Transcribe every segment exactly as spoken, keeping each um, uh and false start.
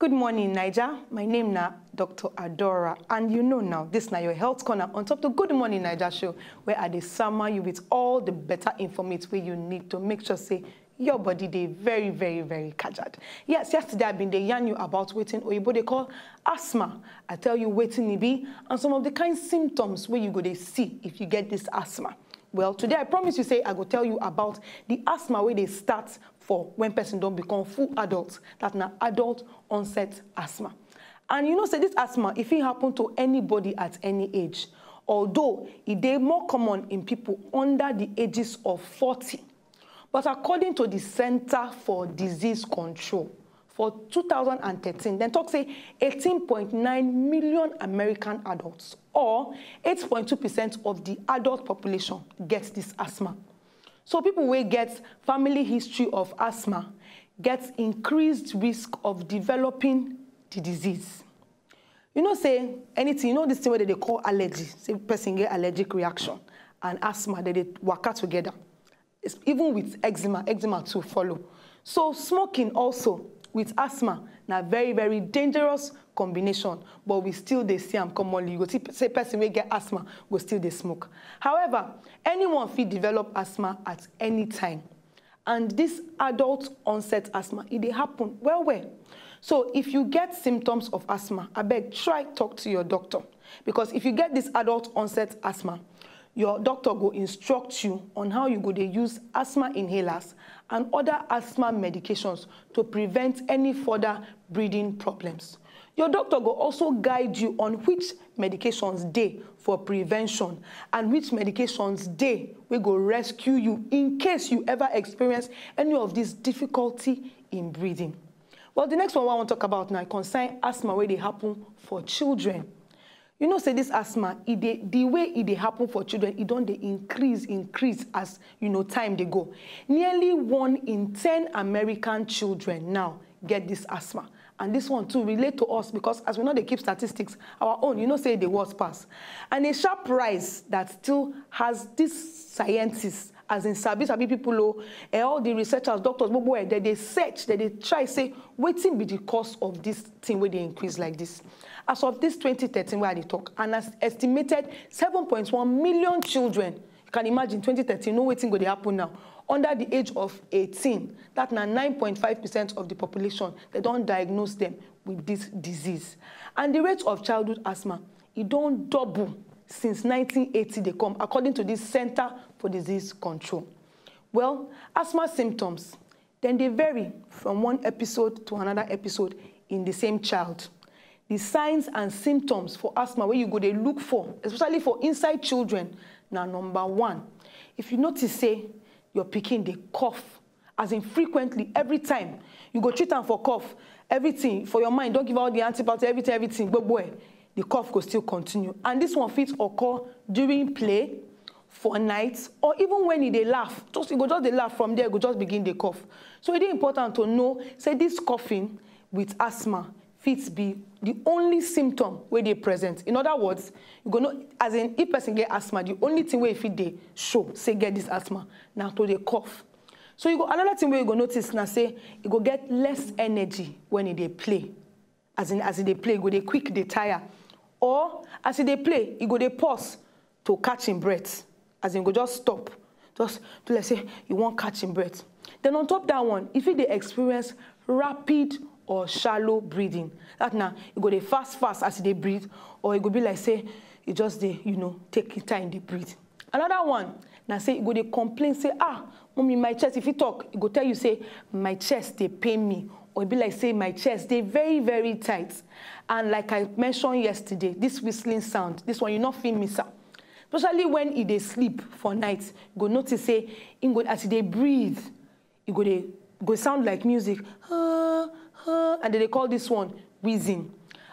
Good morning, Naija. My name na Doctor Adora, and you know now, this na your health corner on top the Good Morning Naija show, where I dey summer you with all the better informate wey you need to make sure say your body dey very, very, very kajad. Yes, yesterday I been dey yarn you about wetin oyibo dey call asthma. I tell you wetin e be and some of the kind symptoms wey you go dey see if you get this asthma. Well, today I promise you say I go tell you about the asthma wey dey start for when person don become full adult, that na adult onset asthma. And you know say this asthma, e fit happen to anybody at any age, although e dey more common in people under the ages of forty. But according to the Center for Disease Control, for two thousand and thirteen, dem talk say eighteen point nine million American adults, or eight point two percent of the adult population, get this asthma. So people wey get family history of asthma get increased risk of developing the disease. You know say anything, you know this thing wey dem dey call allergy, say person get allergic reaction and asthma, dem dey waka together. It's even with eczema, eczema too follow. So smoking also with asthma na very, very dangerous combination, but we still dey see am commonly. You go see say person wey get asthma go still dey smoke. However, anyone fit develop asthma at any time. And this adult onset asthma, e dey happen well well. So if you get symptoms of asthma, abeg try talk to your doctor, because if you get this adult onset asthma, your doctor go instruct you on how you go dey use asthma inhalers and other asthma medications to prevent any further breathing problems. Your doctor go also guide you on which medications dey for prevention and which medications dey wey go rescue you in case you ever experience any of this difficulty in breathing. Well, the next one wey I wan talk about na concern asthma wey dey happen for children. You know say this asthma, e dey, the way e dey happen for children, e don dey increase, increase as, you know, time dey go. Nearly one in ten American children now get this asthma. And this one too relate to us, because as we no dey keep statistics, our own, you know say e dey worse pass. And a sharp rise that still has this scientists, as in sabi sabi people o, eh, all the researchers, doctors, gbogbo eh, dem dey search, dem dey try say wetin be the cause of this thing wey dey increase like this. As of this twenty thirteen wey I dey talk, an as-, estimated seven point one million children, you can imagine twenty thirteen, know wetin go dey happen now, under the age of eighteen, that na nine point five percent of the population, dem don diagnose them with this disease. And the rate of childhood asthma, e don double since nineteen eighty dey come, according to the Center for Disease Control. Well, asthma symptoms, dem dey vary from one episode to another episode in the same child. The signs and symptoms for asthma wey you go dey look for, especially for inside children, na number one. If you notice say your pikin dey cough, as in frequently, every time, you go treat am for cough, everything for your mind, don give all the antibiotics, everything, everything, gbogbo eh, the cough go still continue. And this one fit occur during play, for night, or even when e dey laugh, just, e go just dey laugh, from there e go just begin dey cough. So e dey important to know say this coughing with asthma fit be the only symptom wey dey present. In other words, you go know, as in, if person get asthma, the only thing wey e fit dey show say get this asthma na to dey cough. So you go, another thing wey you go notice na say e go get less energy when e dey play. As in, as e dey play, e go dey quick dey tire, or as e dey play, e go dey pause to catch im breath. As in, e go just stop, just do like say e wan catch im breath. Then on top that one, e fit dey experience rapid or shallow breathing. That na, e go dey fast fast as e dey breathe, or e go be like say e just dey, you know, take im time dey breathe. Another one na say e go dey complain say, "Ah, mommy, my chest," if e talk, e go tell you say, "My chest dey pain me," or e be like say, "My chest dey very, very tight." And like I mentioned yesterday, this whistling sound, this one, you no fit miss am. Especially when e dey sleep for night, you go notice say, im go, as e dey breathe, e go dey, go sound like music, "Ah, ah," and dem dey call this one wheezing.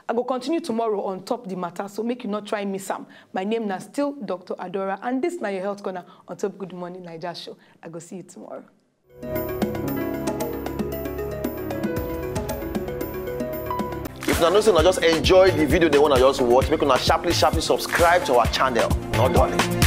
I go continue tomorrow on top the matter, so make you not try miss am. My name na still Doctor Adora, and this na your health corner on top Good Morning Naija show. I go see you tomorrow. If una know say una just enjoy the video, the one I just watch, make una sharply, sharply subscribe to our channel. No dulling.